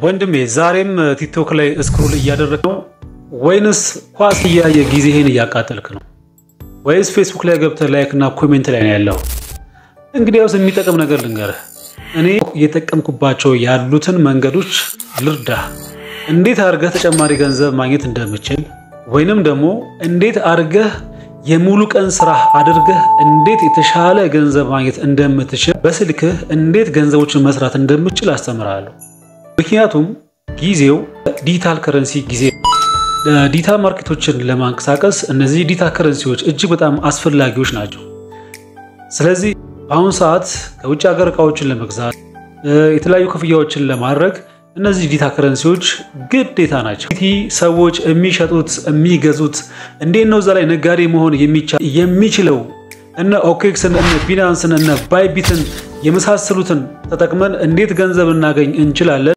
ወንድሜ፣ ዛሬም ቲክቶክ ላይ scroll እያደረግክ ነው ወይንስ ኳስ እያየ ጊዜህን እያቃጠልክ ነው? ወይስ ፌስቡክ ላይ ገብተህ like እና comment ላይ ነው ያለው? እንግዲያውስ የሚጠቅም ነገር ልንገርህ። እኔ እየጠቀምኩባቸው ያሉትን መንገዶች ልርዳህ። እንዴት አድርገህ ተጨማሪ ገንዘብ ማግኘት እንደምችል ወይንም ደግሞ እንዴት አድርገህ የሙሉ ቀን ስራ አድርገህ እንዴት የተሻለ ገንዘብ ማግኘት እንደምትችል፣ በስልክህ እንዴት ገንዘቦችን መስራት እንደምትችል አስተምርሃለሁ። ምክንያቱም ጊዜው digital currency ጊዜ፣ digital market ኦችን ለማንቀሳቀስ እነዚህ digital currency ዎች እጅግ በጣም አስፈላጊዎች ናቸው። ስለዚህ በአሁኑ ሰዓት ከውጭ ሀገር እቃዎችን ለመግዛት፣ የተለያዩ ክፍያዎችን ለማድረግ እነዚህ digital currency ዎች ግዴታ ናቸው። ሰዎች የሚሸጡት፣ የሚገዙት እንዴት ነው? እዛ ላይ ነጋዴ መሆን የሚችለው እነ OKX ን፣ እነ Binance ን፣ እነ Bybit ን የመሳሰሉትን ተጠቅመን እንዴት ገንዘብ እናገኝ እንችላለን?